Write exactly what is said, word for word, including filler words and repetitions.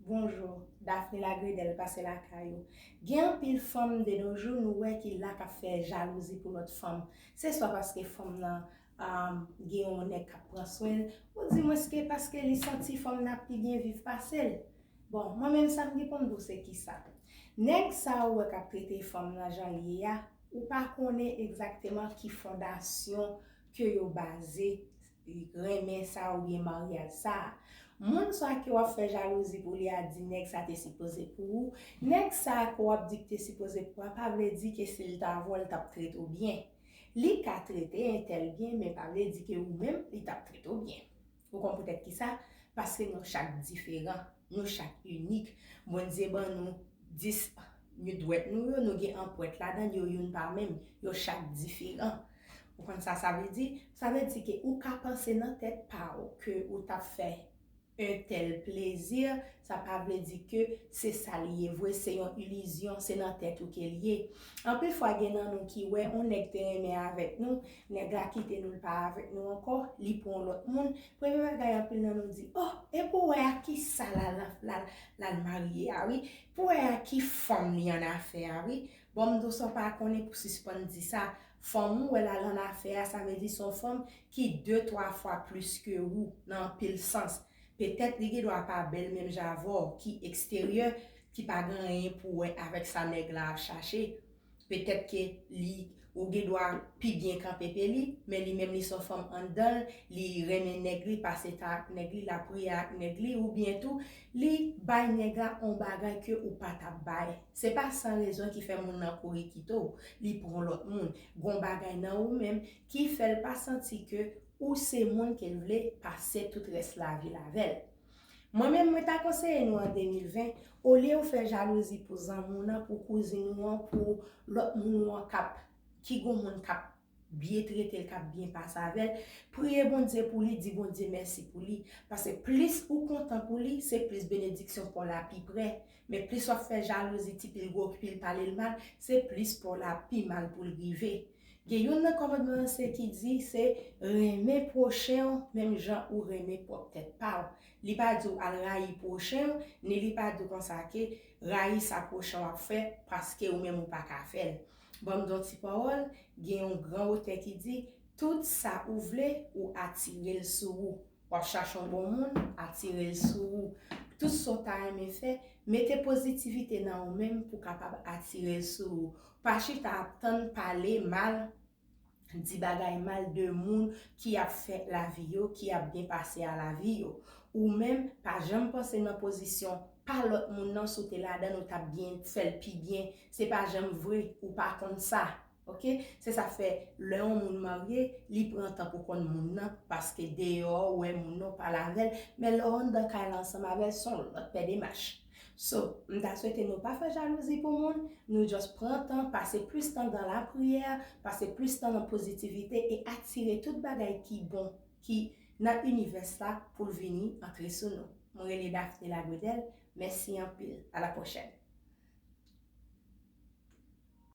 Bonjou, Daphne Lagredel pase lakay ou. Gen anpil fanm de nos jours nou wè ki la k ap fè jalouzi pou lòt fanm. Se swa paske fanm nan um, gen yon nèg k ap pran swen l, ou di mwen se paske li santi fanm nan ap pi byen viv pase l. Bon, mwen menm sa m gen pou m di w se kisa. Nèg sa ou wè k ap trete fanm nan jan l ye a, ou pa konnen egzakteman ki fondasyon ke yo baze renmen sa oubyen maryaj sa. Moun sa ke w ap fè jalouzi pou li a di nèg sa te sipoze pou ou. Nèg sa ke w ap di ki te sipoze pou ou a pa vle di ke si l ta avè w, l t ap trete w byen. Li ka trete entèl byen, men pa vle di ke ou menm, li t ap trete w byen. Ou konn poutèt kisa? Paske nou chak diferan, nou chak inik. Bondye ban nou dis dwèt nou yo, nou gen anprent ladan yo, youn pa menm, yo chak diferan. Ou konn sa sa vle di? Sa vle di ke ou ka panse nan tèt pa w ke ou t ap fè entèl plezi, sa pa vle di ke se sa l ye vre, se yon ilizyon, se nan tèt ou ke l ye. Anpil fwa gen nan nou ki wè yon nèg te renmen avèk nou, nèg la kite nou, l pa avèk nou ankò, li pran yon lòt moun. Premye bagay anpil nan nou di, oh, e pou wè a ki sa l al, l al, l al marye a wi, pou wè a ki fanm li annafè a wi. Bon, m di w sa w pa konnen pou sispann di sa. Fanm ou wè l al annafè a, sa vle di se yon fanm ki de, twa fwa plis ke ou nan anpil sans. Petèt li gen dwa pa bèl menm jan avè w, ki eksteryè, ki pa gen anyen pou wè avèk sa nèg la ap chache. Petèt ke li, ou gen dwa pi byen kanpe ke li, men li menm li se yon fanm anndan l, li renmen nèg li, pase tan ak nèg li, l ap ri ak nèg li, oubyen tou, li bay nèg la yon bagay ke ou pa t ap bay. Se pa san rezon ki fè moun nan kouri kite w, li pran lòt moun. Gon bagay nan ou menm ki fè l pa santi ke ou se moun ke l vle pase tout rès lavi l avè l. Mwen menm, mwen ta konseye nou an de mil ven, olye ou fè jalouzi pou zanmi w nan, pou kouzin ou an, pou lòt moun ou an k ap, ki gon moun k ap byen trete l, k ap byen pase avè l, priye Bondye pou li, di Bondye mèsi pou li. Paske plis ou kontan pou li, se plis benediksyon pa w la pi pre. Men plis w ap fè jalouzi, ti pil gwo, pil pale l mal, se plis pa w la pi mal pou l rive. Gen youn nan kòmandman an se ki di se renmen pwochen w menm jan ou renmen pwòp tèt pa w. Li pa di w al rayi pwochen w, ni li pa di w konsa ke rayi sa pwochen w ap fè paske ou menm ou pa ka fè l. Ban m di w yon ti pawòl, gen yon gran otè ki di, tout sa ou vle, ou atire l sou ou. W ap chache yon bon moun, atire l sou ou. Tout sa w ta renmen fè, mete pozitivite nan ou menm pou w kapab atire l sou ou. Pa chita ap tann pale mal, di bagay mal de moun ki ap fè lavi yo, ki ap byen pase a lavi yo. Ou menm, pa janm panse nan pozisyon pa lòt moun nan, si w te ladan l, ou t ap byen fè l pi byen. Se pa janm vre, ou pa konn sa. Oke? Se sa k fè, lè yon moun marye, li pran tan pou konn moun nan, paske deyò ou wè moun nan, ou pale avè l, men lè w anndan kay la ansanm avè l, se yon lòt pè demach. So, m ta swete nou pa fè jalouzi pou moun, nou just pran tan, pase plis tan nan lapriyè, pase plis tan nan pozitivite e atire tout bagay ki bon, ki nan inivès la pou l vini antre sou nou. Mwen rele Daphne Lagredel, mèsi anpil, a la pwochèn.